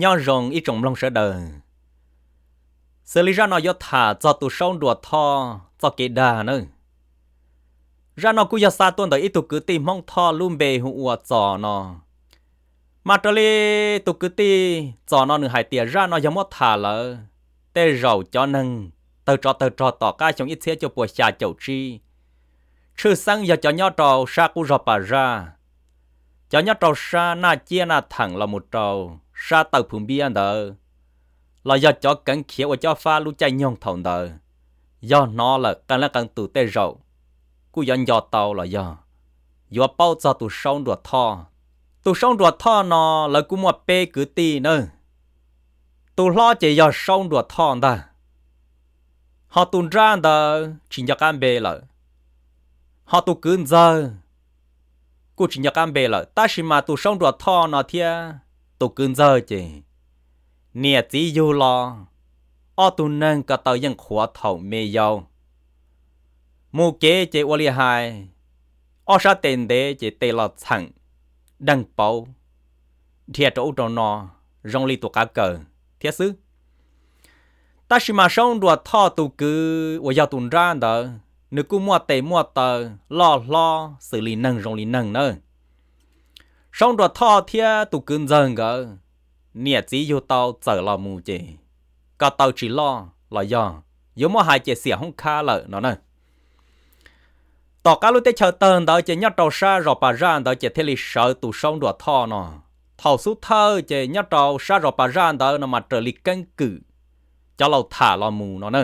Nyob zoo ib tsoom mloog sawv daws, xws li zaj no yuav tham txog tus Saub Nruas Thoj txoj kev dag na. Zaj no kuj yog xa tuaj ntawm ib tug kwv tij Hmoob Thoj lub npe hu ua Txos no. Mas raws li tus kwv tij Txos no nws hais tias zaj no yog muab tham lawm, tej zaum cov neeg tawg tsov tawg rog tom qab xyoo ib txhiab cuaj puas xya caum tsib, tshwj xeeb yog cov nyob rau sab qub zog Pas Zaj, cov nyob rau sab Naj Ciab Naj Theem los mus rau sab Taw Phwv Npiab ntawd, los yog cov keev khiav ua cob fab lub caij nyoog thaum ntawd, yog hnov lawm qee leej qee tus tej zaum kuj yuav nco tau los yog yuav paub txog tus Saub Nruas Thoj. Tus Saub Nruas Thoj no lawv kuj muaj peb kwv tij na. Tus hlob ces yog Saub Nruas Thoj ntag, ho tus nrab ntawd tsis nco qab npe lawm, ho tus kwv ntxawg kuj tsis nco qab npe lawm, tab sis mas tus Saub Nruas Thoj no thiab tus kwv ntxawg ces niam txiv yug los ob tug neeg ko taw yeej qhuav thaum me yau. Mus kev ces ua li hais, ob sab tes ntev ces tes los txheem deeg pauv, dhia rau ub rau no, zoo li tus qav kaws thiab xwb. Tab sis mas Saub Nruas Thoj tus kwv uas yog tus nrab ntawd, nws kuj muaj tes muaj taw, loj hlob xws li neeg zoo li neeg na. Saub Nruas Thoj thiab tus kwv ntxawg nkawd, niam txiv yug tau txawm los mus ces ko taw tsis loj los yog yuav muab hais ces xiam hoob khab lawm no na. Tom qab lub teb chaws tawg ntawd ces nyob rau sab zos Pas Zaj ntawd ces thiaj li sawv tus Saub Nruas Thoj no. Thaum xub thawj ces nyob rau sab zos Pas Zaj ntawd no mas raws li keeb kwm cov laus tham los mus no na.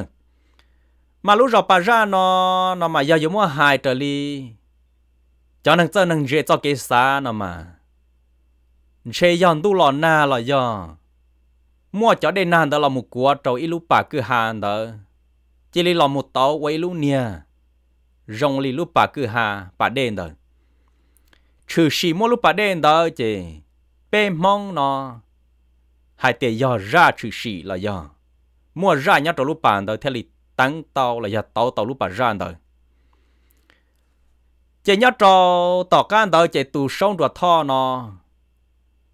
Mas lub zos Pas Zaj no, no mas yog yuav muab hais raws li cov neeg txawj neeg ntse txoj kev xav no mas, ntshe yog ntuj los nag los yog muaj cov dej nag ntawd los mus kuav rau ib lub pas kwj ha ntawd, cia li los mus tauv ua ib lub niag zoo li lub pas kwj ha pas dej ntawd. Tshwm sim muaj lub pas dej ntawd ces peb Hmoob no hais tias yog zaj tshwm sim los yog muaj zaj nyob rau lub pas ntawd thiaj li teev tau los yog tauv tau lub pas zaj ntawd. Ces nyob rau tom qab ntawd ces tus Saub Nruas Thoj no,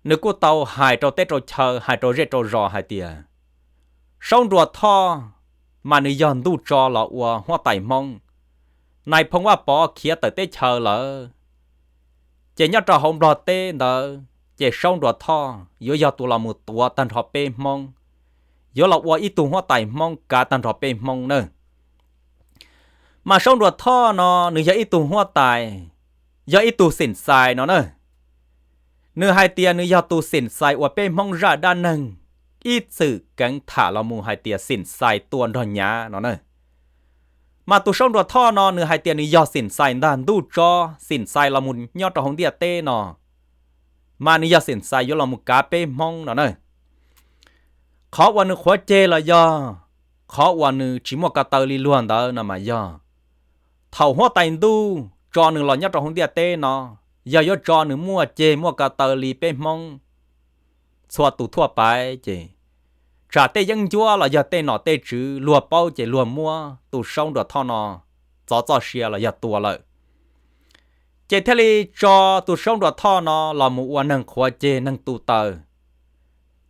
nws kuj tau hais rau teb rau chaw, hais rau zej rau zos hais tias, Saub Nruas Thoj mas nws yog ntuj tso los ua huab tais Hmoob, Nais Phoo Vaj Pov khiav tawm teb chaws lawm. Ces nyob rau hauv Nplog teb ntawd, ces Saub Nruas Thoj yuav yog tus los mus tuav tag nrho peb Hmoob, yuav los ua ib tug huab tais Hmoob kav tag nrho peb Hmoob na. Mas Saub Nruas Thoj no nws yog ib tug huab tais, yog ib tug xeem xais no na. Nws hais tias nws yog tus xeem xais uas peb Hmoob zaj dab neeg ib txwm keev tham los mus hais tias xeem xais tua nrog nyav no na. Mas tus Saub Nruas Thoj no nws hais tias nws yog xeem xais ntag, ntuj tso xeem xais los mus nyob rau hauv ntiaj teb no, mas nws yog xeem xais yuav los mus kav peb Hmoob no na. Qhov uas nws qhuav ceg los yog qhov uas nws tsis muaj ko taw li luag ntawd no mas yog thaum huab tais ntuj tso nws los nyob rau hauv ntiaj teb no, yog yuav tso nws muaj ceg muaj ko taw li peb Hmoob txhua tus thuaj pais ces tsam tej yeeb ncuab los yog tej nom tej tswv luag paub ces luag muab tus Saub Nruas Thoj no txov txoj sia los yog tua lawm. Ces thiaj li tso tus Saub Nruas Thoj no los mus ua neeg qhuav ceg neeg tu taws,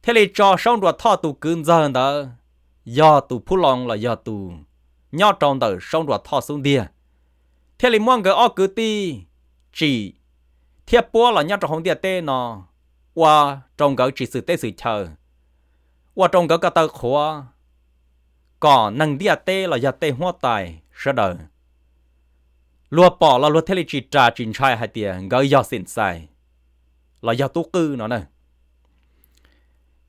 thiaj li tso Saub Nruas Thoj tus kwv ntxawg ntawd yog tus phub loo los yog tus nyob rau ntawm Saub Nruas Thoj xub ntiag, thiaj li muab nkawd ob kwv tij tsim thiab puab los nyob rau hauv ntiaj teb no, ua rau nkawd tsis xwm teb xwm chaw, ua rau nkawd ko taw qhuav, kom neeg ntiaj teb los yog tej huab tais sawv daws luag pom los luag thiaj li tsis ras tsis ntshai hais tias nkawd yog xeem xais los yog tub qwj no na.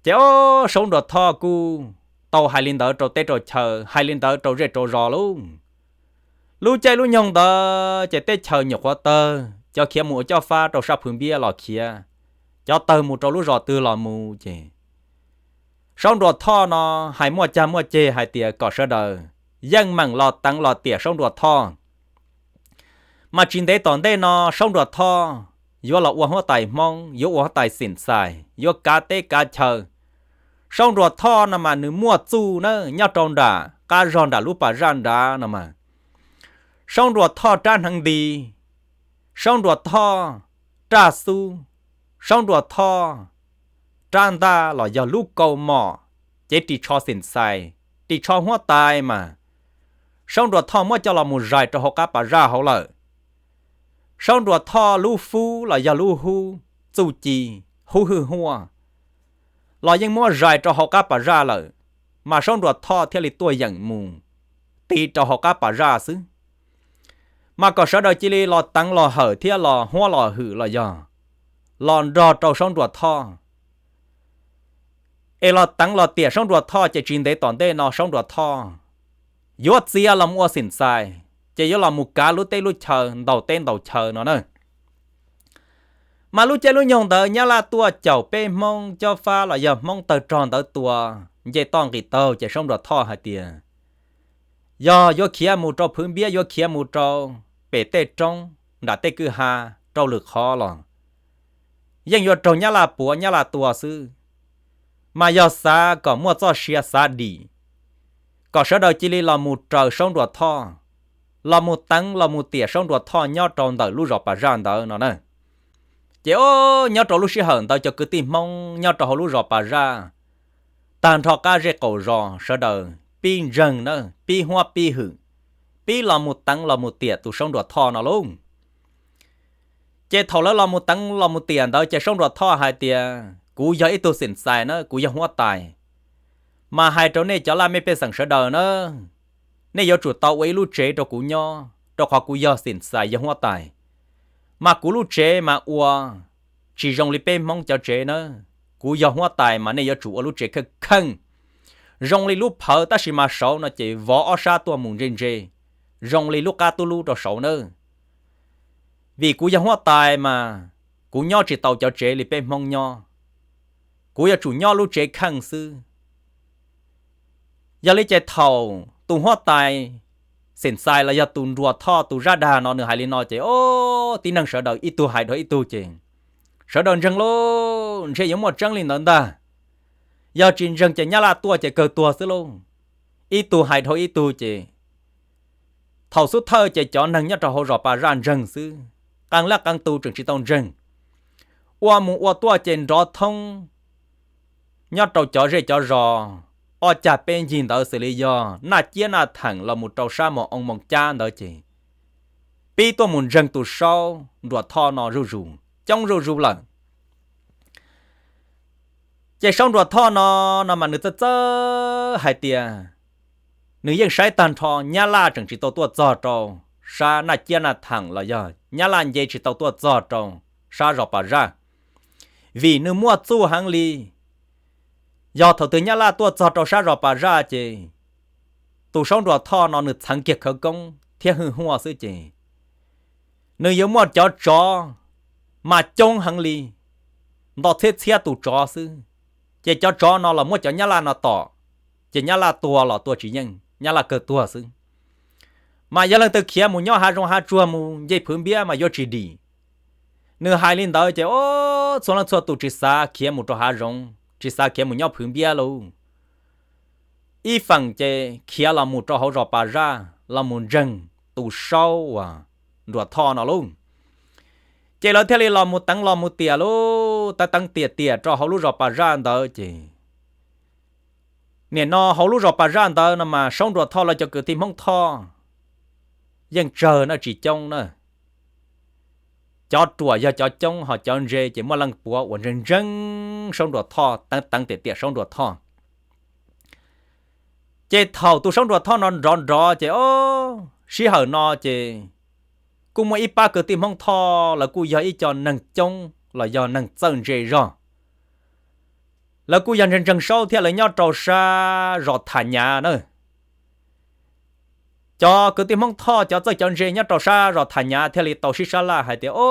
Ces ob Saub Nruas Thoj kuj tau hais li ntawd rau teb rau chaw, hais li ntawd rau zej rau zos lauj. Lub caij lub nyoog ntawd ces teb chaws nyuam qhuav tawg, cov khiav mus ua cob fab rau sab Phwv Npiab los khiav, cov tawg mus rau lub zos twg los mus ces Saub Nruas Thoj no hais muaj cag muaj ceg hais tias kom sawv daws yeej meem los teev los tiam Saub Nruas Thoj. Mas tsis ntev tom ntej no Saub Nruas Thoj yuav los ua huab tais Hmoob, yuav ua huab tais xeem xais, yuav kav teb kav chaw. Saub Nruas Thoj no mas nws muaj txuj na, nyob rau nram qab zog nram lub pas zaj nrad no mas, Saub Nruas Thoj rab hneev nti, Saub Nruas Thoj raj xub, Saub Nruas Thoj rab ntaj los yog lub kaus mom, cev ris tsho xim xais, ris tsho huab tais mas Saub Nruas Thoj muab coj los mus zais rau hauv qab pas zaj hauv lawm. Saub Nruas Thoj lub fub los yog lub hub txuj ci, hub hwj huaj los yeej muab zais rau hauv qab pas zaj lawm, mas Saub Nruas Thoj thiaj li tuaj yeem mus tiv rau hauv qab pas zaj xwb. Mas kom sawv daws cia li los teev los hawm thiab los huab los hwm los yog los nrog rau Saub Nruas Thoj. Es los teev los tiam Saub Nruas Thoj ces tsis ntev tom ntej no Saub Nruas Thoj yuav txia los mus ua xim xais, ces yuav los mus kav lub teb lub chaw ntaus teb ntaus chaw no na. Mas lub caij lub nyoog ntawd Nyab Laj tuaj caum peb Hmoob cob fab los yog Hmoob tawg rog ntawd tua nce toj nqis taug ces Saub Nruas Thoj hais tias yog yuav khiav mus rau Phwv Npiab, yuav khiav mus rau pem tej roob nram tej kwj ha rau lwm qhov los yeej yuav raug Nyab Laj puav Nyab Laj tua xwb. Mas yog xav kom muaj txoj sia xav dim, kom sawv daws cia li los mus raws Saub Nruas Thoj, los mus teev los mus tiam Saub Nruas Thoj nyob rau ntawm lub zos Pas Zaj ntawd no na. Ces o, nyob rau lub sij hawm ntawd cov kwv tij Hmoob nyob rau hauv lub zos Pas Zaj tag nrho qab zej qaum zos sawv daws pib ntseeg na, pib huab pib hwm, pib los mus teev los mus tiam tus Saub Nruas Thoj no lauj. Ces thaum lawv los mus teev los mus tiam ntawd ces Saub Nruas Thoj hais tias kuv yog ib tug xim xais na, kuv yog huab tais, mas hais rau nej cov laj mej pej xeem sawv daws na, nej yuav tsum tau ua ib lub tsev rau kuv nyob rau qhov kuv yog xim xais yog huab tais. Mas kuv lub tsev mas ua tsis zoo li peb Hmoob cov tsev na, kuv yog huab tais mas nej yuav tsum ua lub tsev kheej kheej, zoo li lub phawv tab sis mas saud no ces vov ob sab tuaj mus ntse ntse, zoo li lub qab tub lub rau saud na. Vim kuv yog huab tais mas kuv nyob tsis tau cov tsev li peb Hmoob nyob, kuv yuav tsum nyob lub tsev kheej xwb. Yog li ces thaum tus huab tais xim xais los yog tus Nruas Thoj tus Zab Dag no nws hais li no ces o, tib neeg sawv daws ib tug hais dhau ib tug ces sawv daws ntseeg lauj, ntshe yuav muaj tseeb li ntawd ntag. Yog tsis ntseeg ces Nyab Laj tuaj ces kawg tuag xwb lauj. Ib tug hais dhau ib tug ces thaum xub thawj ces cov neeg nyob rau hauv zos Pas Zaj ntseeg xwb, qee leej qee tus tseem tsis tau ntseeg. Ua mus ua tuaj ces nrov thoob nyob rau cov zej cov zos ob cag peb ncig ntawd xws li yog Naj Ciab Naj Theem los mus rau sab Moos Oo Moos Cab ntawd ces pib tuaj mus ntseeg tus Saub Nruas Thoj no zuj zus, coob zuj zus lawm. Ces Saub Nruas Thoj no, no mas nws txawj txawj hais tias nws yeej saib tag nrho Nyab Laj tseem tsis tau tuaj txog rau sab Naj Ciab Naj Theem los yog Nyab Laj nce tsis tau tuaj txog rau sab zos Pas Zaj, vim nws muaj txuj heev li. Yog thaum twg Nyab Laj tuaj txog rau sab zos Pas Zaj ces tus Saub Nruas Thoj no nws txheev kiag khawv koob thiab hwj huaj xwb ces nws yuav muaj cov tsov mas coob heev li, nto txhiab txhiab tus tsov xwb. Ces cov tsov no los muab cov Nyab Laj no tom, ces Nyab Laj tua los tua tsis yeej, Nyab Laj kawg tuag xwb. Mas yog leej twg khiav mus nyob hav zoov hav tsuag mus nce Phwv Npiab mas yuav tsis dim. Nws hais li ntawd ces o, txhua leej txhua tus tsis xav khiav mus rau hav zoov, tsis xav khiav mus nyob Phwv Npiab lauj. Ib feem ces khiav los mus rau hauv zos Pas Zaj los mus ntseeg tus Saub uas Nruas Thoj no lauj. Ces lawv thiaj li los mus teev los mus tiam lauj, teev teev tiam tiam rau hauv lub zos Pas Zaj ntawd ces nim no hauv lub zos Pas Zaj ntawd no mas Saub Nruas Thoj lawv cov kwv tij Hmoob Thoj yeej tsawg na, tsis coob na. Cov ruam yog cov coob, ho cov ntse ces muaj leej puav uas ntseeg ntseeg Saub Nruas Thoj, teev teev tiam tiam Saub Nruas Thoj. Ces thaum tus Saub Nruas Thoj no nrov nrov ces o, sij hawm no ces kuj muaj ib pab kwv tij Hmoob Thoj, lawv kuj yog ib co neeg coob los yog neeg txawj ntse zog. Lawv kuj yog ntseeg ntseeg Saub thiab, lawv nyob rau sab zos Tham Nyav na. Cov kwv tij Hmoob Thoj cov txawj cov ntse nyob rau sab zos Tham Nyav thiaj li tau sib sab laj hais tias, o,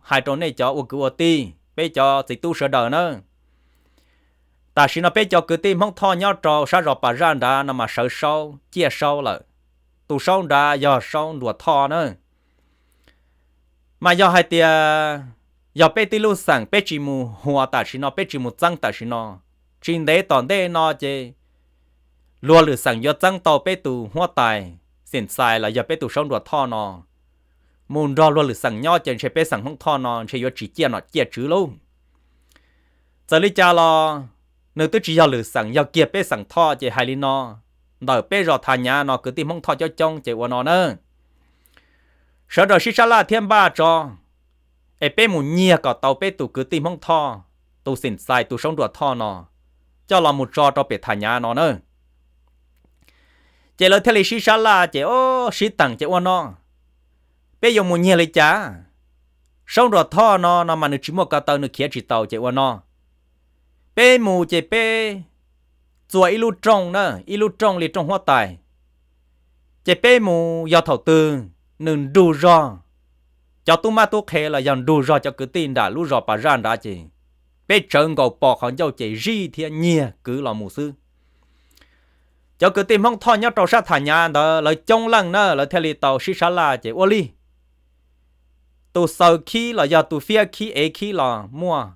hais rau nej cov ua kwv ua tij, peb cov txiv tub sawv daws na, tam sim no peb cov kwv tij Hmoob Thoj nyob rau sab zos Pas Zaj nrad no mas sawv Saub, ciaj Saub lawm. Tus Saub nrad yog Saub Nruas Thoj na. Mas yog hais tias yog peb tib lub xeem peb tsis mus huas tam sim no, peb tsis mus txeeb tam sim no, tsis ntev tom ntej no ces luag lwm xeem yuav txeeb tau peb tus huab tais Xim Xais los yog peb tus Saub Nruas Thoj no mus nrog luag lwm xeem nyob ces ntshe peb xeem Hmoob Thoj no ntshe yuav tsis ciaj nom ciaj tswv lauj. Txawm li cas los nws twb tsis yog lwm xeem, yog kiag peb xeem Thoj ces hais li no, ntawm peb zos Thaj Nyav no kwv tij Hmoob Thoj coob coob ces ua no na, sawv daws sib sab laj thiab npaj tso, es peb mus nyiag kom tau peb tus kwv tij Hmoob Thoj, tus Xeem Xais tus Saub Nruas Thoj no, coj los mus tso rau pem Thaj Nyav no na. Ces lawv thiaj li sib sab laj ces o, sib teem ces ua no, peb yuav mus nyiag li cas? Saub Nruas Thoj no no mas nws tsis muaj ko taw, nws khiav tsis tau ces ua no, peb mus ces peb txua ib lub rooj na, ib lub rooj li rooj huab tais, ces peb mus yog thaum twg nws nrug zog, cov tub mab tub qhe los yog nrug zog cov kwv tij nram lub zos Pas Zaj nrad ces peb tsawv nkaus pos qhov ncauj ces zij thiab nyiag kwv los mus xwb. Cov kwv tij Hmoob Thoj nyob rau sab Thaj Nyav ntawd lawv coob leej na, lawv thiaj li tau sib sab laj ces ua li, tus xaws khib los yog tus fiab khib ev khib los muaj,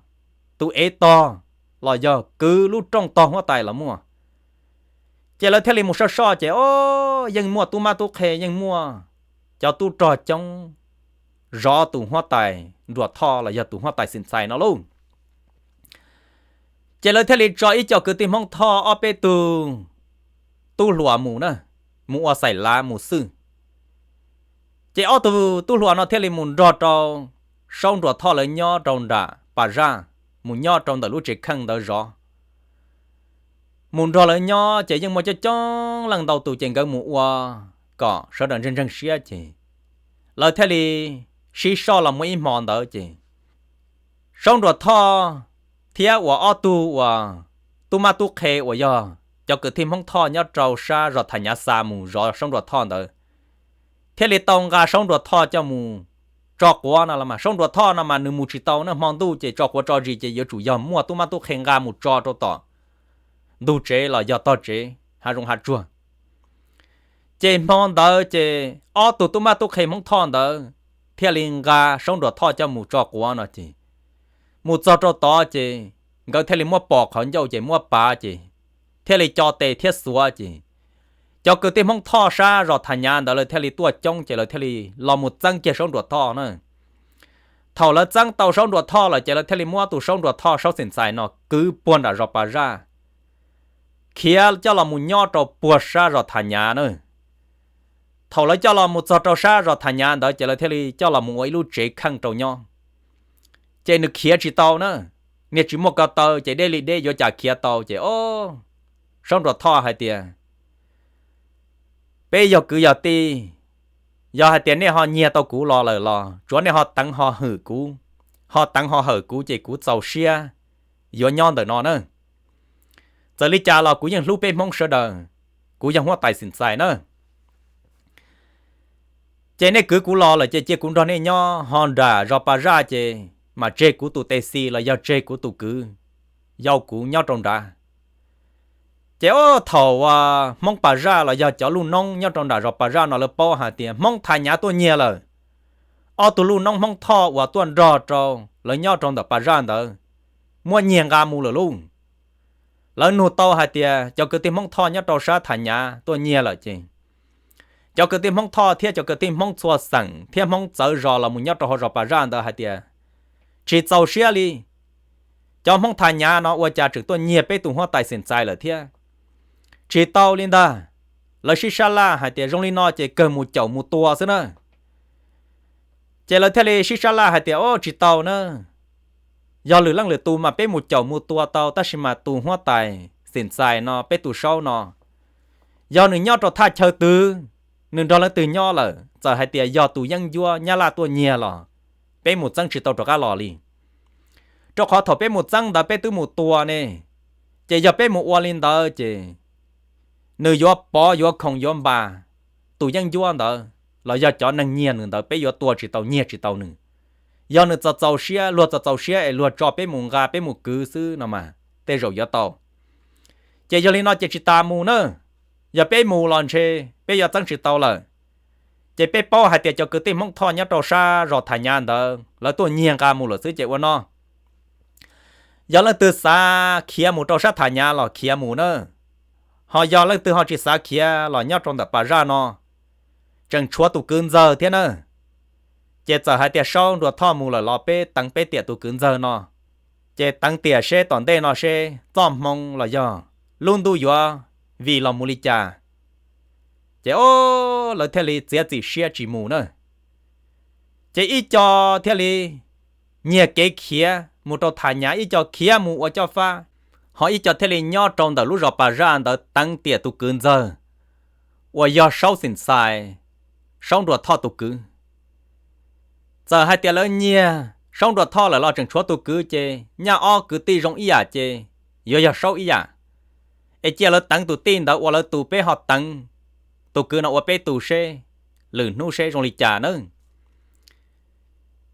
tus ev tog los yog kwv lub rooj tog huab tais los muaj. Ces lawv thiaj li mus soj soj ces o, yeej muaj tub mab tub qhe, yeej muaj cov tub rog coob zov tus huab tais Nruas Thoj los yog tus huab tais Xeem Xais no lauj. Ces lawv thiaj li tso ib co kwv tij Hmoob Thoj ob peb tug tub hluas mus na, mus ua xaim lav mus xwj. Ces ob tug tub hluas no thiaj li mus nrog rau Saub Nruas Thoj lawv nyob rau nram Pas Zaj, mus nyob rau ntawm lub tsev kheej ntawd zov. Mus nrog lawv nyob ces yeej muaj coob coob leej ntau tus ces nkawd mus ua kom sawv daws ntseeg ntseeg siab ces lawv thiaj li sib soj los muaj ib hmo ntawd ces Saub Nruas Thoj thiab uas ob tug uas tub mab tub qhe uas yog cov kwv tij Hmoob Thoj nyob rau sab zos Thaj Nyav xa mus zov Saub Nruas Thoj ntawd, thiaj li tau nqa Saub Nruas Thoj coj mus tso quav no los mas Saub Nruas Thoj no mas nws mus tsis tau na, hmo ntuj ces tso quav tso zis ces yuav tsum yog muaj tub mab tub qhe nqa mus tso rau tom ntug tsev los yog tog tsev hav zoov hav tsuag. Ces hmo ntawd ces ob tug tub mab tub qhe Hmoob Thoj ntawd thiaj li nqa Saub Nruas Thoj coj mus tso quav no ces mus txog rau tod ces nkawd thiaj li muab pos qhov ncauj ces muab pav ces thiaj li co tes thiab xuav ces cov kwv tij Hmoob Thoj sab zos Thaj Nyav ntawd lawv thiaj li tuaj coob ces lawv thiaj li los mus txeeb kiag Saub Nruas Thoj na. Thaum lawv txeeb tau Saub Nruas Thoj lawm ces lawv thiaj li muab tus Saub Nruas Thoj Saub Xeem Xais no kwv puag nram zos Pas Zaj, khiav coj los mus nyob rau puag sab zos Thaj Nyav na. Thaum lawv coj los mus txog rau sab zos Thaj Nyav ntawd ces lawv thiaj li coj los mus ua ib lub tsev kheej rau nyob. Ces nws khiav tsis tau na, niag tsis muaj ko taw ces deb li deb yuav cas khiav tau ces o, Saub Nruas Thoj hais tias, peb yog kwv yog tij, yog hais tias nej ho nyiag tau kuv los lawm los tsuav nej ho teev ho hwm kuv, ho teev ho hwm kuv ces kuv txaus siab yuav nyob ntawm no na. Txawm li cas los kuv yeej hlub peb Hmoob sawv daws, kuv yog huab tais Xeem Xais na. Ces nej kwv kuv los lawm ces cia kuv nrog nej nyob, ho nram zos Pas Zaj ces mam tseg kuv tus tes xis los yog tseg kuv tus kwv yau kuv nyob rau nrad. Ces o, thaum Hmoob Pas Zaj los yog cov lub noob nyob rau nram zos Pas Zaj no lawv paub hais tias Hmoob Thaj Nyav tuaj nyiag lawm, ob tug lub noob Hmoob Thoj uas tuaj nrog rau lawv nyob rau ntawm Pas Zaj ntawd muab nyiag nqa mus lawm lauj. Lawv nug tau hais tias cov kwv tij Hmoob Thoj nyob rau sab Thaj Nyav tuaj nyiag lawm ces cov kwv tij Hmoob Thoj thiab cov kwv tij Hmoob txhua xeem thiab Hmoob txawv zos los mus nyob rau hauv zos Pas Zaj ntawd hais tias, tsis txaus siab li, cov Hmoob Thaj Nyav no ua cas tseem tuaj nyiag peb tus huab tais Xeem Xais lawm thiab. Tsis tau li ntag, lawv sib sab laj hais tias zoo li no ces kawg mus caum mus tua xwb na. Ces lawv thiaj li sib sab laj hais tias, o, tsis tau na, yog lwm leej lwm tus mas peb mus caum mus tua tau, tab sis mas tus huab tais Xeem Xais no, peb tus Saub no, yog nws nyob rau thaj chaw twg, nws nrog leej twg nyob lawm, txawm hais tias yog tus yeeb ncuab Nyab Laj tuaj nyiag los peb mus txeeb tsis tau rov qab los li. Rau qhov thaum peb mus txeeb ntawd peb twb mus tua ne, ces yog peb mus ua li ntawd ces nws yuav pov yuav khoom yuav npas tus yeeb ncuab ntawd los yog cov neeg nyiag nws ntawd, peb yuav tua tsis tau nyiag tsis tau nws. Yog nws txaus txaus siab, luag txaus txaus siab es luag tso peb mus nqa peb mus kwv xwb no mas tej zaum yuav tau. Ces yog li no ces tsis tas mus na, yog peb mus los ntshe peb yuav txeeb tsis tau lawm. Ces peb paub hais tias cov kwv tij Hmoob Thoj nyob rau sab zos Thaj Nyav ntawd lawv tuaj nyiag nqa mus lawm xwb ces ua no, yog leej twg xav khiav mus rau sab Thaj Nyav los khiav mus na, ho yog leej twg ho tsis xav khiav los nyob rau ntawm Pas Zaj no, tseem tshuav tus kwv ntxawg thiab na. Ces txawm hais tias Saub Nruas Thoj mus lawm los peb teev peb tiam tus kwv ntxawg no, ces teev tiam seb tom ntej no seb txoj hmoo los yog lub ntuj yuav vim los mus li cas. Ces o, lawv thiaj li txiav txim siab tsis mus na. Ces ib co thiaj li nyiag kev khiav mus rau Thas Nyav, ib co khiav mus ua coj fab, ho ib co thiaj li nyob rau ntawm lub zos Pas Zaj ntawd teev tiam tus kwv ntxawg uas yog Saub Xeem Xais, Saub Nruas Thoj tus kwv. Txawm hais tias lawv nyiag Saub Nruas Thoj lawm los tseem tshuav tus kwv ces nyaj ob kwv tij zoo ib yam ces yuav yog Saub ib yam. Es cia lawv teev tus tij ntawd ua lawv tus, peb ho teev tus kwv no ua peb tus seb lwm hnub seb zoo li cas na.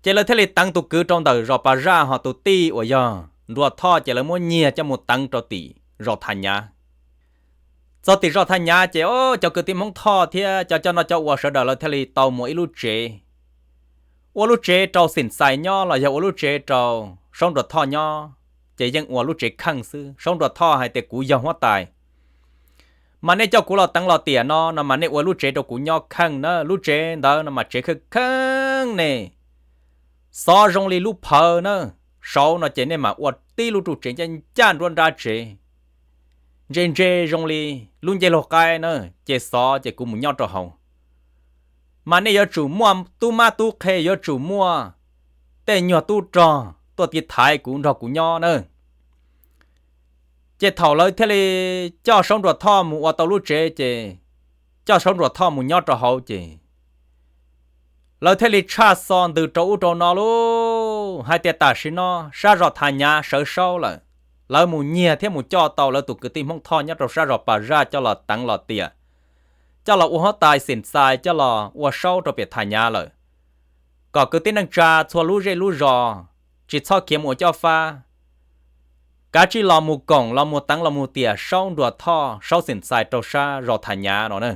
Ces lawv thiaj li teev tus kwv rau ntawm zos Pas Zaj, ho tus tij uas yog Nruas Thoj ces lawv muab nyiag coj mus teev rau tim zos Thas Nyav. Txog tim zos Thas Nyav ces o, cov kwv tij Hmoob Thoj thiab cov coj noj coj ua sawv daws lawv thiaj li tau mus ib lub tsev, ua lub tsev rau Xeem Xais nyob los yog ua lub tsev rau Saub Nruas Thoj nyob, ces yeej ua lub tsev kheej xwb. Saub Nruas Thoj hais tias kuv yog huab tais, mas nej coj kuv los teev los tiam no no mas nej ua lub tsev rau kuv nyob kheej na, lub tsev ntawd no mas tsev kheej kheej ne, xov zoo li lub phawv na, saud no ces nej mam ua tib lub ruj tsev ncaj ncaj nruab nrab tsev, ntse ntse zoo li lub ncej laug qaib na, ces xov ces kuv mus nyob rau hauv. Mas nej yuav tsum muaj tub mab tub qhe, yuav tsum muaj tej nyuag tub rog tuaj tiv thaiv kuv nrog kuv nyob na. Ces thaum lawv thiaj li coj Saub Nruas Thoj mus ua tau lub tsev ces coj Saub Nruas Thoj mus nyob rau hauv ces lawv thiaj li tshaj xo ntws rau ub rau no lauj, hais tias tam sim no sab zos Thas Nyav sawv Saub lawm, lawv mus nyiag thiab mus coj tau lawv tus kwv tij Hmoob Thoj nyob rau sab zos Pas Zaj coj los teev los tiam, coj los ua huab tais Xeem Xais, coj los ua Saub rau pem Thas Nyav lawm, kom kwv tij neej tsa txhua lub zej lub zos tsis txhob khiav mus ua cob fab, kav tsij los mus koom los mus teev los mus tiam Saub Nruas Thoj, Saub Xeem Xais rau sab zos Thas Nyav no na.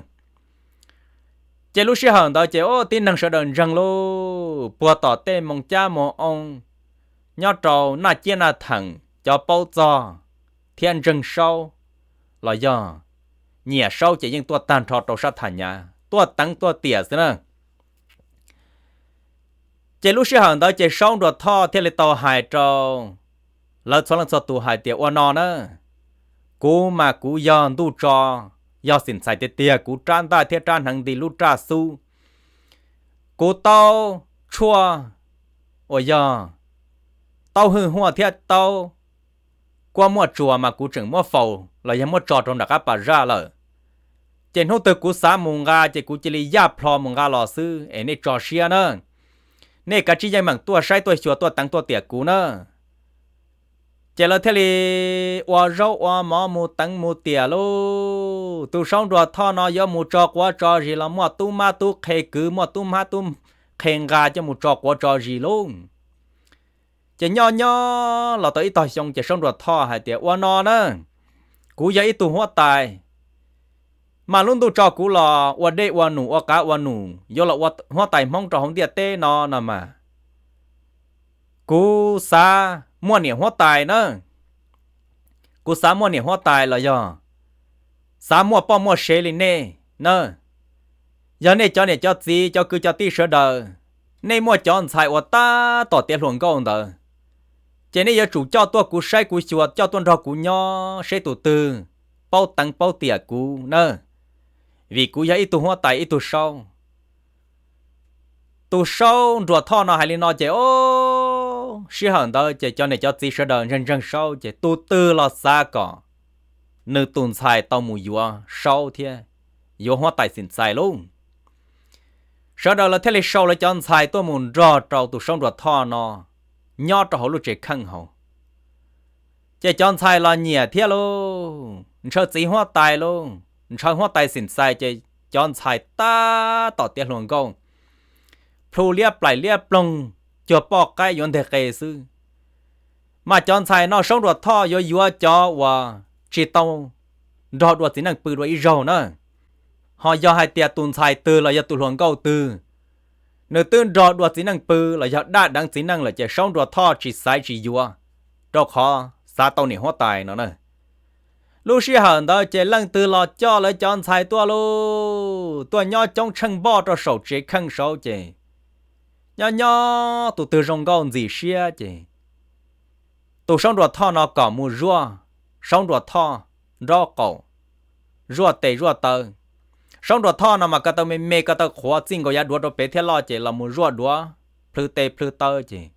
Ces lub sij hawm ntawd ces tib neeg sawv daws ntseeg lauj, puag tom tej moos cab moos oo nyob rau Naj Ciab Naj Theem cov paub txog thiab ntseeg Saub los yog nyiam Saub ces yeej tuaj tag nrho rau sab Thas Nyav tuaj teev tuaj tiam xwb na. Ces lub sij hawm ntawd ces Saub Nruas Thoj thiaj li tau hais rau lawv txhua leej txhua tus hais tias ua no na, kuv mas kuv yog ntuj tso, yog Xeem Xais tiag tiag, kuv rab ntaj thiab rab hneev nti lub raj xub, kuv taub tshuaj uas yog taub hwj huaj thiab taub kuab muaj tsuas mas kuv tseem muab faus los yog muab tso rau nram qab Pas Zaj lawm. Ces hnub twg kuv xav mus nqa ces kuv cia li yaj plho mus nqa los xwb es nej tso siab na. Nej kav tsij yeej meem tuaj saib tuaj xyuas tuaj teev tuaj tiam kuv na. Ces lawv thiaj li ua zaub ua mov mus teev mus tiam lauj. Tus Saub Nruas Thoj no yuav mus tso quav tso zis los muaj tub mab tub qhe kwv, muaj tub mab tub qhe nqa coj mus tso quav tso zis lauj. Ces nyob nyob los tau ib tog xyoo ces Saub Nruas Thoj hais tias ua no na, kuv yog ib tug huab tais, mas lub ntuj tso kuv los ua dej ua num ua qav ua num yuav los ua huab tais Hmoob rau hauv ntiaj teb no no mas, kuv xav muaj niam huab tais na. Kuv xav muaj niam huab tais los yog xav muaj poj muaj sev li nej na. Yog nej cov niam cov txiv cov kwv cov tij sawv daws, nej muaj cov ntxhais uas tab tom tiav hluas nkauj ntawd, ces nej yuav tsum coj tuaj kuv saib kuv xyuas, coj tuaj nrog kuv nyob seb tus twg paub teev paub tiam kuv na, vim kuv yog ib tug huab tais ib tug saub. Tus Saub Nruas Thoj no hais li no ces o, sij hawm ntawd ces cov niam cov txiv sawv daws ntseeg ntseeg Saub ces tus twg los xav kom nws tus ntxhais tau mus yuav Saub thiab yuav huab tais Xeem Xais lauj. Sawv daws lawv thiaj li sau lawv cov ntxhais tuaj mus nrog rau tus Saub Nruas Thoj no nyob rau hauv lub tsev kheej hauv. Ces cov ntxhais los nyiam thiab lauj, ntshaw txiv huab tais lauj, ntshaw huab tais Xeem Xais ces cov ntxhais tab tom tiav hluas nkauj, plhu liab plaim liab ploog, cuag poj qaib yuav nteg qe xwb. Mas cov ntxhais no Saub Nruas Thoj yuav yuav cov uas tsis tau nrog dua txiv neej pw dua ib zaug na. Ho yog hais tias tus ntxhais twg los yog tus hluas nkauj twg, nws twb nrog dua txiv neej pw los yog daj deev txiv neej lawm ces Saub Nruas Thoj tsis xaiv tsis yuav, rau qhov xav tau niam huab tais no na. Lub sij hawm ntawd ces leej twg los coj lawv cov ntxhais tuaj lauj, tuaj nyob coob tsheej npoj rau saum tsev kheej saud ces nyob nyob tus twg zoo nkauj ntxim siab ces tus Saub Nruas Thoj no kom mus zuaj Saub Nruas Thoj nraub qaum, zuaj tes zuaj taw. Saub Nruas Thoj no mas ko taw me me ko taw qhuav, txij nkaus yav duav rau pem thiab los ces los mus zuaj duav, plhws tes plhws taw ces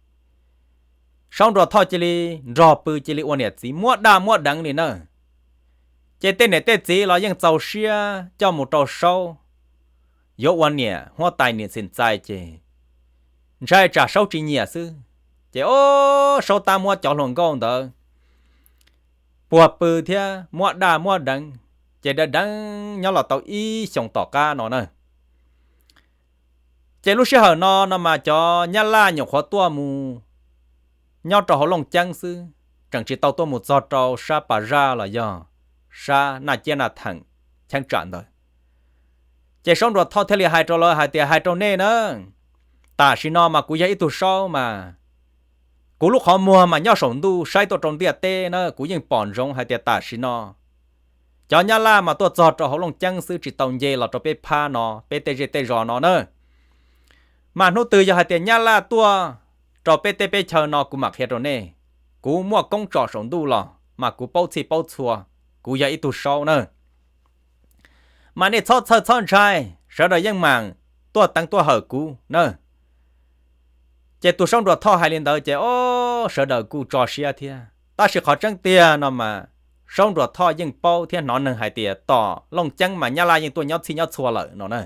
Saub Nruas Thoj cia li nrog pw cia li ua niam txiv muab daj muab deev li na. Ces tej niam tej txiv los yeej txaus siab coj mus rau Saub, yuav ua niam huab tais niam xim txais ces ntshai tsam Saub tsis nyiam xwb. Ces o, Saub tab muab cov hluas nkauj ntawd puag pw thiab muab daj muab deev, ces deev deev nyob los tau ib xyoos tom qab no na. Ces lub sij hawm no no mas cov Nyab Laj nyuam qhuav tuaj mus nyob rau hauv Looj Ceeb xwb, tseem tsis tau tuaj mus txog rau sab Pas Zaj los yog sab Naj Ciab Naj Theem cheeb tsam ntawd. Ces Saub Nruas Thoj thiaj li hais rau lawv hais tias, hais rau nej na, tam sim no mas kuv yog ib tug Saub mas kuv lub qhov muag mas nyob saum ntuj saib tuaj rau ntiaj teb na, kuv yeej pom ntsoov hais tias tam sim no cov Nyab Laj mas tuaj txog rau hauv Looj Ceeb xwb tsis tau nce los rau peb phab no, peb tej zej tej zos no na. Mas hnub twg yog hais tias Nyab Laj tuaj rau peb teb peb chaw no kuv mam qhia rau nej. Kuv muaj koob tsom saum ntuj los mas kuv paub txhij paub txhua, kuv yog ib tug Saub na. Mas nej txhob txhawj txhob ntshai, sawv daws yeej mam tuaj teev tuaj hawm kuv na. Ces tus Saub Nruas Thoj hais li ntawd ces o, sawv daws kuj tso siab thiab. Tab sis qhov tseeb tiag no mas Saub Nruas Thoj yeej paub thiab hnov neeg hais tias tom Looj Ceeb mas Nyab Laj yeej tuaj nyob txhij nyob txhua lawm no na.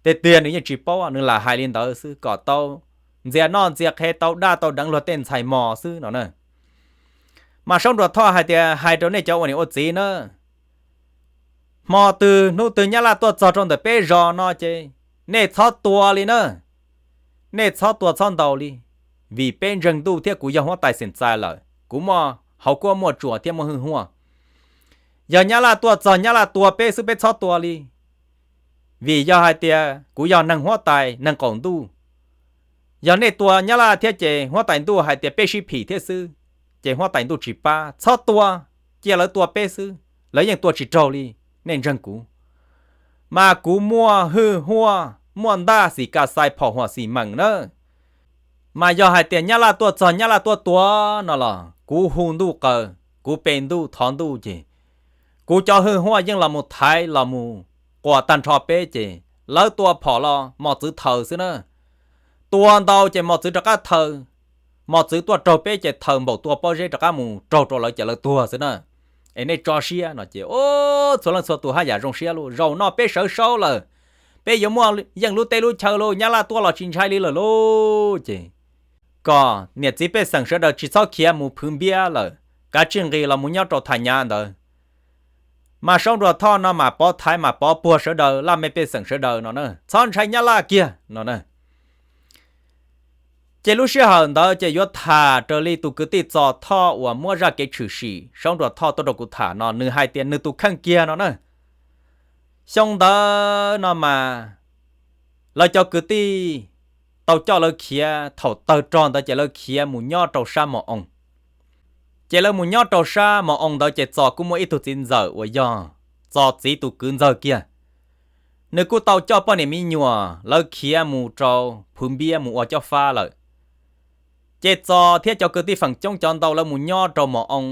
Tiag tiag nws yeej tsis paub, nws lam hais li ntawd xwb kom tau ntxias noj ntxias qhe, tau daj tau deev luag tej ntxhais mos xwb no na. Mas Saub Nruas Thoj hais tias, hais rau nej cov ua niam ua txiv na, hmo twg hnub twg Nyab Laj tuaj txog rau ntawm peb zos no ces nej txhob tua li na. Nej txhob tua txhob ntaus li, vim peb ntseeg ntuj thiab kuv yog huab tais xeem txais lawm, kuv muaj hauv kuab muaj tsuas thiab muaj hwj huaj. Yog Nyab Laj tuaj txog Nyab Laj tua peb xwb, peb txhob tua li, vim yog hais tias kuv yog neeg huab tais neeg qaum ntuj. Yog nej tua Nyab Laj thiab ces huab tais ntuj hais tias peb sib phim thiab xwb, ces huab tais ntuj tsis pab. Txhob tua, cia lawv tua peb xwb, lawv yeej tua tsis raug li. Nej ntseeg kuv, mas kuv muaj hwj huaj, muaj ntaj xim kas xais phom huam xim meem na. Mas yog hais tias Nyab Laj tuaj txog Nyab Laj tuaj tua no los kuv hu ntuj qaws, kuv pe ntuj thov ntuj ces kuv cov hwj huaj yeej los mus thaiv los mus quas tag nrho peb ces lawv tua phom los mos txwv thaws xwb na. Tua ntau ces mos txwv rov qab thaws, mos txwv tuaj raug peb ces thaws npaum tua pob zeb rov qab mus raug rau lawv ces lawv tuag xwb na. Es nej tso siab no ces txhua leej txhua tus haj yam zoo siab lauj, zaum no peb sawv Saub lawm, peb yuav muaj yeej lub teb lub chaw lauj, Nyab Laj tuaj los tsis ntshai li lawm lauj. Ces kom niam txiv pej xeem sawv daws tsis txhob khiav mus Phwv Npiab lawm, kav tsij nqis los mus nyob rau Thaj Nyav ntawd. Mas Saub Nruas Thoj no mas pov thaiv mas pov puag sawv daws laj mej pej xeem sawv daws no na, txhob ntshai Nyab Laj kiag no na. Ces lub sij hawm ntawd ces yuav tham raws li tus kwv tij Txos Thoj uas muab zaj kev tshwm sim Saub Nruas Thoj tuaj rau kuv tham no, nws hais tias nws tus kheej kiag no na. Xyoo ntawd no mas lawv cov kwv tij tau coj lawv khiav, thaum tawg rog ntawd ces lawv khiav mus nyob rau sab Mos Oo. Ces lawv mus nyob rau sab Mos Oo ntawd ces Txos kuj muaj ib tug txiv ntxawm uas yog Txos txiv tus kwv ntxawg kiag. Nws kuj tau coj poj niam me nyuam lawv khiav mus rau Phwv Npiab mus ua cob fab lawm. Ces Txos thiab cov kwv tij feem coob cov ntau lawv mus nyob rau Mos Oo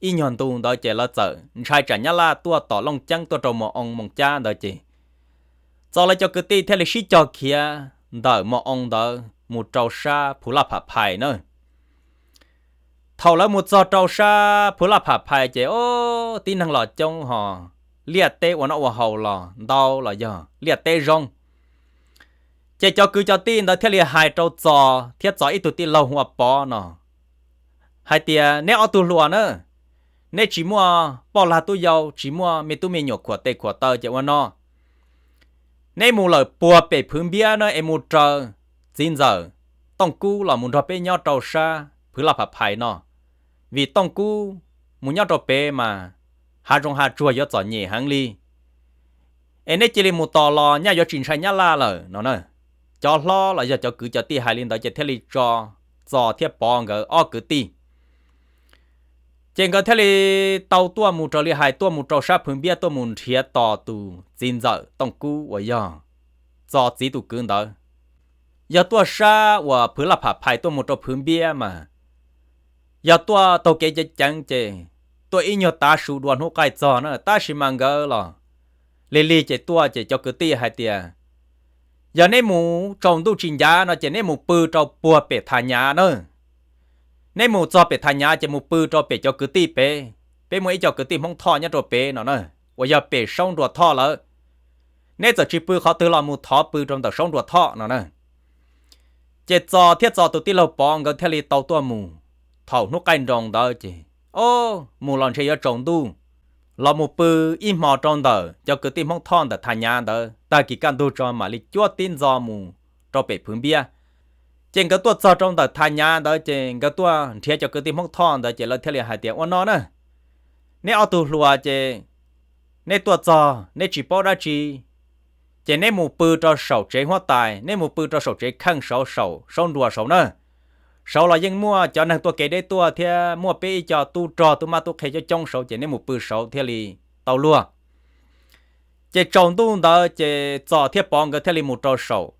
ib nyuag ntu ntawd ces lawv txawm ntshai tsam Nyab Laj tuaj tom Looj Ceeb tuaj rau Mos Oo Moos Cab ntawd ces Txos lawv cov kwv tij thiaj li sib cog khiav ntawm Mos Oo ntawd mus rau sab Phwv Laj Pham Phais na. Thaum lawv mus txog rau sab Phwv Laj Pham Phais ces o, tib neeg los coob ho liaj teb ua noj ua haus los ntau los yog liaj teb zoo. Ces cov kwv cov tij ntawd thiaj li hais rau Txos thiab Txos ib tug tij laug hu ua Pov no hais tias, neb ob tug hluas na, neb tsis muaj poj lag tub yau, tsis muaj me tub me nyuam khuam tes khuam taw ces ua no, neb mus lawm puag pem Phwv Npiab na es mus raws txiv ntxawm Tooj Kub los mus nrog peb nyob rau sab Phwv Laj Pham Phais no, vim Tooj Kub mus nyob rau pem mas hav zoov hav tsuag yuav txom nyem heev li. Es neb cia li mus tos los nyaj yuav tsis ntshai Nyab Laj lawm no na. Cov hlob los yog cov kwv cov tij hais li ntawd ces thiaj li tso Txos thiab Pov nkawd ob kwv tij. Ces nkawd thiaj li tau tuaj mus raws li hais tuaj mus rau sab Phwv Npiab tuaj mus nrhiav tos tus txiv ntxawm Tooj Kub uas yog Txos txiv tus kwv ntawd. Yog tuaj sab uas Phwv Laj Pham Phais tuaj mus rau Phwv Npiab mas yog tuaj taug kev ceev ceev ces tuaj ib nyuag tav su dua hnub qaij txog na, tab sis mas nkawd los lig lig ces tuaj ces cov kwv tij hais tias, yog neb mus tsaus ntuj tsis ncav no ces neb mus pw rau puag pem Thas Nyav na. Neb mus txog pem Thas Nyav ces mus pw rau pem cov kwv tij pem, peb muaj ib co kwv tij Hmoob Thoj nyob rau pem no na, uas yog pem Saub Nruas Thoj lawm. Neb txawm tsis pw qhov twg los mus thov pw rau ntawm Saub Nruas Thoj no na. Ces Txos thiab Txos tus tij laug Pov nkawd thiaj li tau tuaj mus. Thaum hnub qaij nroos ntawd ces, o, mus los ntshe yuav tsaus ntuj, los mus pw ib hmo rau ntawm cov kwv tij Hmoob Thoj ntawm Thas Nyav ntawd, tag kis kaj ntug tso mam li cuab tib ntxo mus rau pem Phwv Npiab. Ces nkawd tuaj txog rau ntawm Thas Nyav ntawd ces nkawd tuaj nrhiav cov kwv tij Hmoob Thoj ntawd ces lawv thiaj li hais tias, ua no na, neb ob tug hluas ces neb tuaj txog neb tsis paub dab tsi, ces neb mus pw rau saum tsev huab tais, neb mus pw rau saum tsev kheej saud, saum Saub Nruas saud na. Saud los yeej muaj cov neeg tuaj kev deb tuaj thiab muaj peb ib co tub rog tub mab tub qhe coob coob saud ces neb mus pw saud thiaj li tau luag. Ces tsaus ntuj ntawd ces Txos thiab Pov nkawd thiaj li mus rau saum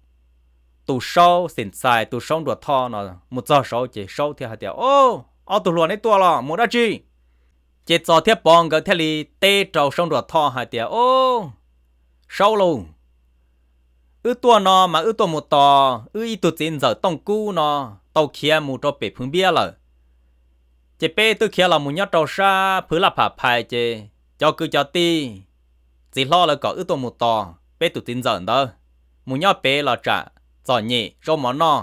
tus Saub Xeem Xais tus Saub Nruas Thoj no. Mus txog saud ces Saub thiaj hais tias, o, ob tug hluas neb tuaj los mus dab tsi? Ces Txos thiab Pov nkawd thiaj li teb rau Saub Nruas Thoj hais tias, o, Saub lauj, wb tuaj no mas wb tuaj mus tos wb ib tug txiv ntxawm Tooj Kub no tau khiav mus rau pem Phwv Npiab lawm. Ces peb twb khiav los mus nyob rau sab Phwv Laj Pham Phais ces cov kwv cov tij, txiv hlob lawv kom wb tuaj mus tos peb tus txiv ntxawm ntawd mus nyob pem los tsam txom nyem zaub mov noj.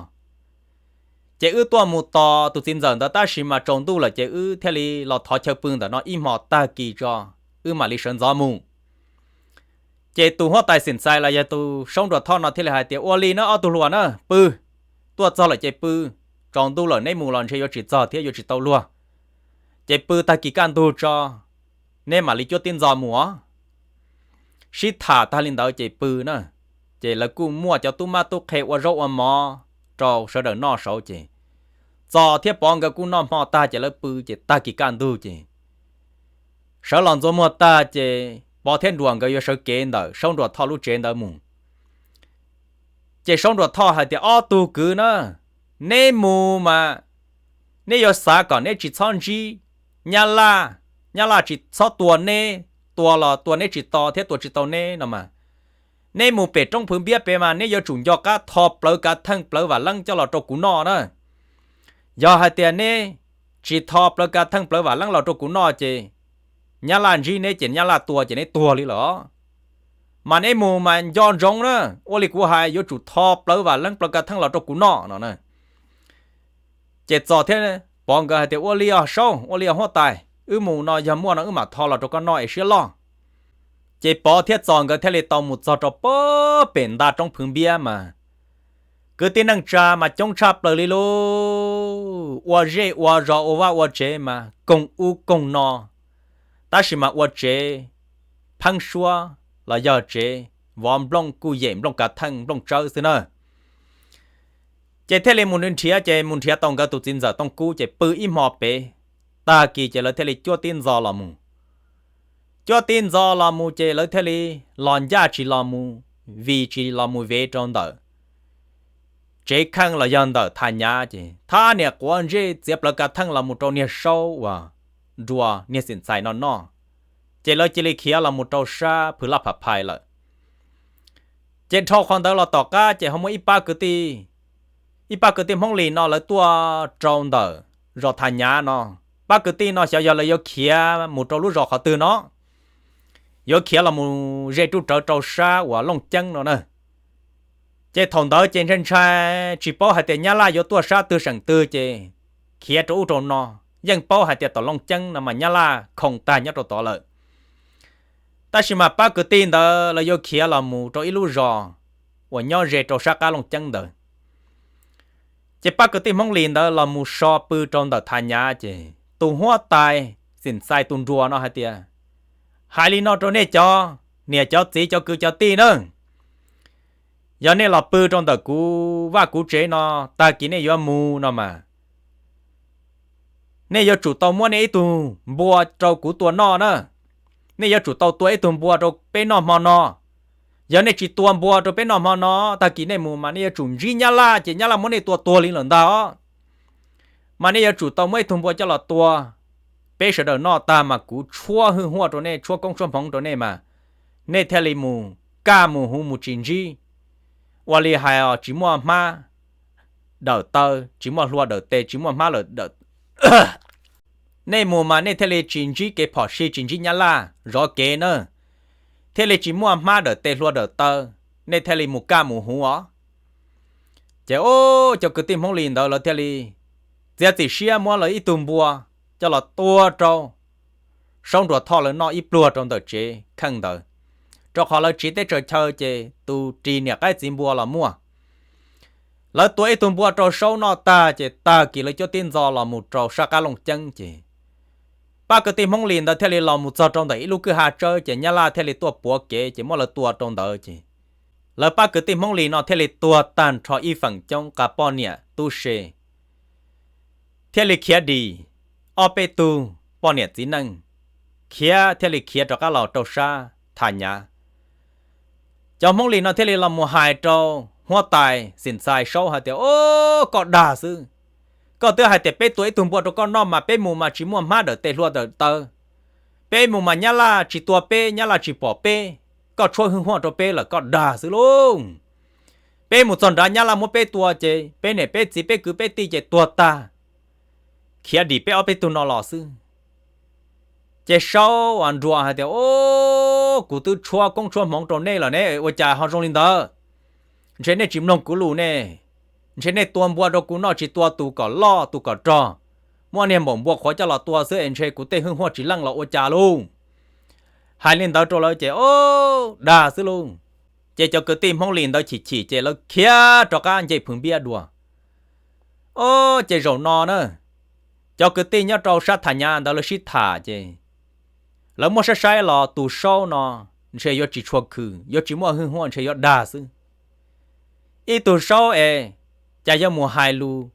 Ces wb tuaj mus tos tus txiv ntxawm ntawd tab sis mas tsaus ntuj lawm ces wb thiaj li los thov chaw pw ntawm no ib hmo tag kis tso wb mam li sawv ntxov mus. Ces tus huab tais Xeem Xais los yog tus Saub Nruas Thoj no thiaj li hais tias, ua li na ob tug hluas na, pw, tuaj txog lawm ces pw, tsaus ntuj lawm neb mus los ntshe yuav tsis txog thiab yuav tsis tau luag. Ces pw tag kis kaj ntug tso, neb mam li cuab tib ntxo mus os. Sib tham tag li ntawd ces pw na, ces lawv kuj muaj cov tub mab tub qhe ua zaub ua mov rau sawv daws noj saud ces Txos thiab Pov nkawd kuj noj hmo tag ces lawv pw ces tag kis kaj ntug ces sawv los ntxuav muag tag ces Pov thiab Nruas nkawd yuav sawv kev ntawm Saub Nruas Thoj lub tsev ntawd mus. Ces Saub Nruas Thoj hais tias, ob tug kwv na, neb mus mas neb yuav xav kom neb tsis txhob ntsib Nyab Laj, Nyab Laj tsis txhob tua neb, tua los tua neb tsis to thiab tua tsis tau neb no mas, neb mus pem roob Phwv Npiab pem mas neb yuav tsum nco qab tho plawv kav theej plawv vam leeb coj los rau kuv noj na. Yog hais tias neb tsis tho plawv kav theej plawv vam leeb los rau kuv noj ces Nyab Laj ntsib neb ces Nyab Laj tua ces neb tuag li lawm. Mas neb mus mas nco ntsoov na, ua li kuv hais yuav tsum tho plawv vam leeb plawv kav theej los rau kuv noj no na. Ces Txos thiab Pov nkawd hais tias, ua li os Saub, ua li os huab tais, wb mus no yog muaj no wb mam tho los rau koj noj es siab loj. Ces Pov thiab Txos nkawd thiaj li tau mus txog rau pem nta roob Phwv Npiab mas kwv tij neej tsa mas coob tshaj plaws li lauj. Ua zej ua zos ua vaj ua tsev mas koog ub koog no, tab sis mas ua tsev pheeb suab los yog tsev vov nplooj kuj yem nplooj kav theej nplooj tsawb xwb na. Ces thiaj li mus nrhiav, ces mus nrhiav tau nkawd tus txiv ntxawm Tooj Kub ces pw ib hmo pem, tag kis ces lawv thiaj li cuab tib ntxo los mus. Cuab tib ntxo los mus ces lawv thiaj li los ncaj tsis los mus, vim tsis los mus vev rau ntawm tsev kheej los yog ntawm Thas Nyav ces thab niam quav ntsej txiav plawv kav theej los mus rau niag Saub uas Nruas niag Xeem Xais no noj. Ces lawv cia li khiav los mus rau sab Phwv Laj Pham Phais lawm. Ces dhau qhov ntawd los tom qab ces ho muaj ib pab kwv tij, ib pab kwv tij Hmoob Lis no lawv tuaj rau ntawm zos Thas Nyav no. Pab kwv tij no xyov yog lawv yuav khiav mus rau lub zos qhov twg no, yuav khiav los mus ze ruj rawv rau sab uas Looj Ceeb no na. Ces thaum ntawd ces ntshai ntshai tsis paub hais tias Nyab Laj yuav tuaj sab twg seem twg ces khiav rau ub rau no, yeej paub hais tias tom Looj Ceeb no mas Nyab Laj khoom tag nyob rau tod lawm. Tab sis mas pab kwv tij ntawd lawv yuav khiav los mus rau ib lub zos uas nyob ze rau sab qab Looj Ceeb ntawd. Ces pab kwv tij Hmoob Lis ntawd los mus so pw rau ntawm Thas Nyav ces tus huab tais Xeem Xais tus Nruas no hais tias, hais li no rau nej cov niam cov txiv cov kwv cov tij na, yog nej los pw rau ntawm kuv vaj kuv tsev no, tag kis nej yuav mus no mas nej yuav tsum tau muab nej ib tug npua rau kuv tua noj na. Nej yuav tsum tau tua ib tug npua rau peb noj hmo no. Yog nej tsis tua npua rau peb noj hmo no, tag kis nej mus mas nej yuav tsum ntsib Nyab Laj ces Nyab Laj muab nej tua tuag li lawm ntag os. mas nej yuav tsum tau muab ib tug npua coj los tua, peb sawv daws noj tag mas kuv tshuab hwj huaj rau nej, tshuab koob tshuab hmoov rau nej mas nej thiaj li mus kaj mus huv mus tsis ntsib, ua li hais tsis muaj hmab dawm taw, tsis muaj hlua dawm tes, tsis muaj hmab lawm dawm. Nej mus mas nej thiaj li tsis ntsib kev phom sij, tsis ntsib nyab laj zov kev na, thiaj li tsis muaj hmab dawm tes hlua dawm taw, nej thiaj li mus kaj mus huv os. Ces ub, cov kwv tij Hmoob Lis ntawd lawv thiaj li txiav txim siab muab lawv ib tug npua coj los tua rau Saub Nruas Thoj lawv noj ib pluag rau ntawm tsev kheej ntawd, rau qhov lawv tsiv teb tsaws chaw ces tus ris niam qaib txiv npua los muaj. Lawv tua ib tug npua rau Saub noj tag ces tag kis lawv cuab tib ntxo los mus rau sab qab Looj Ceeb ces pab kwv tij Hmoob Lis ntawd thiaj li los mus txog rau ntawm ib lub kwj ha tsawb ces nyab laj thiaj li tuaj puav kev ces muab lawv tua rau ntawd ces lawv pab kwv tij Hmoob Lis no thiaj li tuag tag nrho ib feem coob, qas poj niam tub se thiaj li khiav dim ob peb tug poj niam txiv neej, khiav thiaj li khiav rov qab los rau sab Thas Nyav. Cov Hmoob Lis no thiaj li los mus hais rau huab tais Xim Xais Saub hais tias, Ob, koj dag xwb. Koj twb hais tias peb tua ib tug npua rau koj noj mas peb mus mas tsis muaj hmab dawm tes hlua dawm taw. Peb mus mas nyab laj tsis tua peb, nyab laj tsis pom peb. Koj tshuab hwj huaj rau peb lawm, koj dag xwb lauj. Peb mus txog nrad nyab laj muab peb tua ces peb niam peb txiv peb kwv peb tij ces tuag tag. Khiav dim peb ob peb tug no los xwb. Ces Saub uas nruas hais tias, Ob, kuv twb tshuab koob tshuab hmoov rau nej lawm ne, ua cas ho zoo li ntawd? Ntshe nej tsis mloog kuv lus ne. Ntshe nej tua npua rau kuv noj tsis tua tus kom loj tus kom rog, muab niag npaum npua qhuav coj los tua xwb es ntshe kuv tej hwj huaj tsis leej los ua cas lauj. Hais li ntawd rau lawv ces, Ob, dag xwb lauj. Ces cov kwv tij Hmoob Lis ntawd chim chim ces lawv khiav rov qab nce Phwv Npiab dua. Ob, ces zaum no na, cov kwv tij nyob rau sab Thas Nyav ntawd lawv sib tham ces lawv muab saib saib los tus Saub no ntshe yuav tsis tshua khwm, yuav tsis muaj hwj huaj, ntshe yuav dag xwb. Ib tug Saub es cas yuav mus hais lus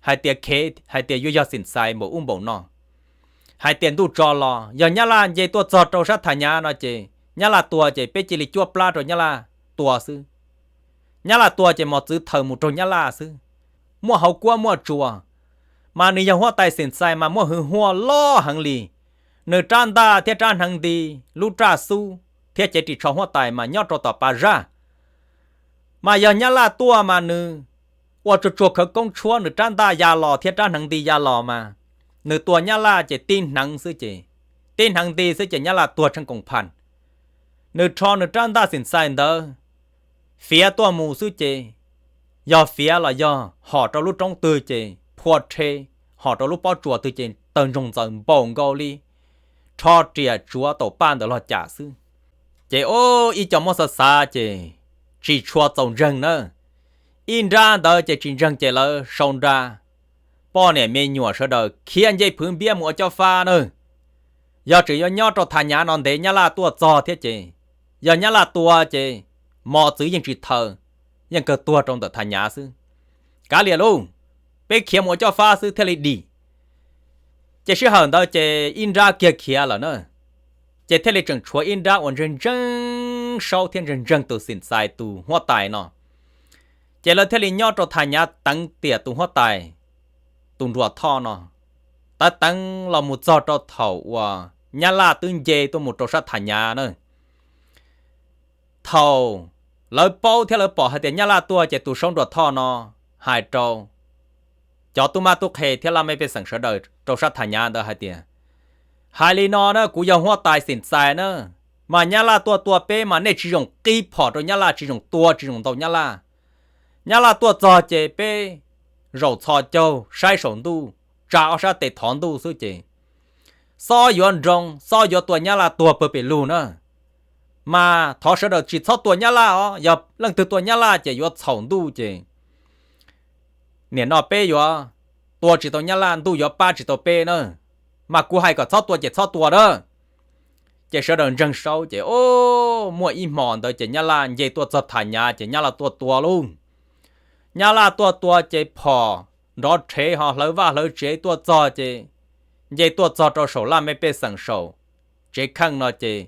hais tias khev, hais tias yuav yog Xim Xais npaum ub npaum no, hais tias ntuj tso los yog nyab laj nce tuaj txog rau sab Thas Nyav no ces nyab laj tua ces peb cia li cuab plab rau nyab laj tua xwb. Nyab laj tua ces mos txwv thaws mus raug nyab laj xwb, muaj hauv kuab muaj tsuas. Mas nws yog huab tais Xim Xais mas muaj hwj huaj loj heev li. Nws rab ntaj thiab rab hneev nti, lub raj xub thiab cev ris tsho huab tais mas nyob rau tom pas zaj. Mas yog nyab laj tuaj mas nws ua tsuag tsuag khawv koob tshuab, nws rab ntaj ya los thiab rab hneev nti ya los mas nws tua nyab laj ces tib hneev xwb ces, tib hneev nti xwb ces nyab laj tuag tsheej koos phas. Nws rho nws rab ntaj Xim Xais ntawd fiav tuaj mus xwb ces, yog fiav los yog hom rau lub roob twg ces phua rhe, hom rau lub pob tsuas twg ces tawg ntsoog ntxaws npaum nkaus li rho riam tsuav taum paj ntawd los cam xwb. Ces ub, ib co muab xav xav ces tsis tshua txaus ntseeg na. Ib nrab ntawd ces tsis ntseeg ces lawv sau nra, poj niam me nyuam sawv daws khiav nce Phwv Npiab mus ua cob fab na. Yog tseem yuav nyob rau Thas Nyav no ntev nyab laj tuaj txog thiab ces, yog nyab laj tua ces mos txwv yeej tsis thaws, yeej kawg tuag rau ntawm Thas Nyav xwb. Kav liam lauj, peb khiav mus ua cob fab xwb thiaj li dim. Ces sij hawm ntawd ces ib nrab kiag khiav lawm na, ces thiaj li tseem tshuav ib nrab uas ntseeg ntseeg Saub thiab ntseeg ntseeg tus Xim Xais tus huab tais no. Ces lawv thiaj li nyob rau Thas Nyav teev tiam tus huab tais, tus Nruas Thoj no, teev teev los mus txog rau thaum uas nyab laj twb nce tuaj mus rau sab Thas Nyav na. Thaum lawv paub thiab lawv pom hais tias nyab laj tuaj ces tus Saub Nruas Thoj no hais rau cov tub mab tub qhe thiab laj mej pej xeem sawv daws rau sab Thas Nyav ntawd hais tias, hais li no na, kuv yog huab tais Xim Xais na, mas nyab laj tuaj tua peb mas nej tsis zoo qib phom rau nyab laj, tsis zoo tua, tsis zoo ntaus nyab laj. Nyab laj tuaj txog ces peb zaum txhos caug saib saum ntuj, tsa ob sab tes thov ntuj xwb ces xob yuav nroo, xob yuav tua nyab laj tuag pawg pes lug na. Mas thov sawv daws tsis txhob tua nyab laj os, yog leej twg tua nyab laj ces yuav txhaum ntuj ces nim no peb yuav tua tsis tau nyab laj, ntuj yuav pab tsis tau peb na. Mas kuv hais kom txhob tua ces txhob tua na. Ces sawv daws ntseeg Saub ces, o, muaj ib hmo ntawd ces nyab laj nce tuaj txog Thas Nyav ces nyab laj tuaj tua lauj. Nyab laj tuaj tua ces phom nrov rhev ho hlawv vaj hlawv tsev tuaj txog ces nce tuaj txog rau saum laj mej pej xeem saum tsev kheej no ces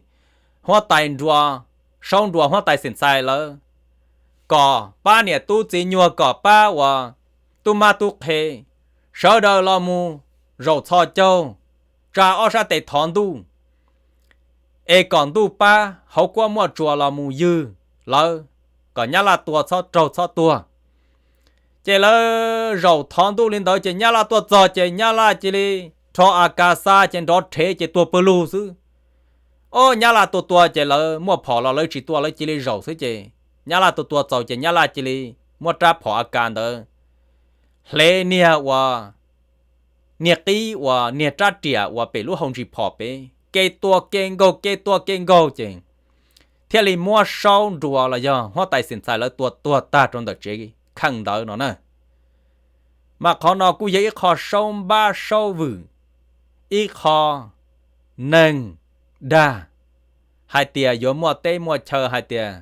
huab tais Nruas, Saub Nruas huab tais Xim Xais lawv kom pab niam tub txiv nyuag, kom pab uas tub mab tub qhe sawv daws los mus zaum txhos caug, tsa ob sab tes thov ntuj, es kom ntuj pab hauv kuab muaj tsuas los mus ywg lawv, kom nyab laj tua txhob raug txhob tuag. Ces lawv zaum thov ntuj li ntawd ces nyab laj tuaj txog ces nyab laj cia li rho a kas xa ces nrov rhev ces tuag pawg lug xwb. Ob nyab laj tua tua ces lawv muaj phom los lawv tsis tua, lawv cia li zaum xwb ces nyab laj tua tua txaus ces nyab laj cia li muab rab phom a kas ntawd hle niag uas, niag qib uas niag rab riam uas pem lub hau ntsis phom pem, kev tua kev nkaug kev tua kev nkaug ces thiaj li muab Saub Nruas los yog huab tais Xeem Txais lawv tua tuag tag rau ntawm tsev kheej ntawd no na. Mas qhov no kuj yog ib qho Saub npab Saub vwm, ib qho neeg dag hais tias yuav muaj teb muaj chaw, hais tias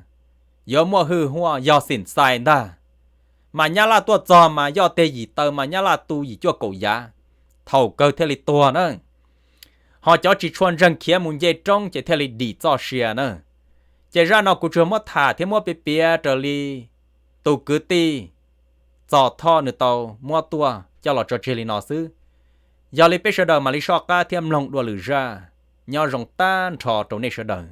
yuav muaj hwj huaj yog Xeem Txais ntag. Mas nyab laj tuaj txog mas yoj teg yim taw mas nyab laj tu yim cuaj kaum yav, thaum kawg thiaj li tuag na. Ho cov tsis tshua ntseeg khiav mus nce roob ces thiaj li dim txoj sia na. Ces zaj no kuv tsuas muab tham thiab muab piav piav raws li tus kwv tij Txos Thoj nws tau muab tuaj coj los tso tseg li no xwb. Yog li peb sawv daws mam li soj qab thiab mloog dua lwm zaj. Nyob zoo tag nrho rau nej sawv daws.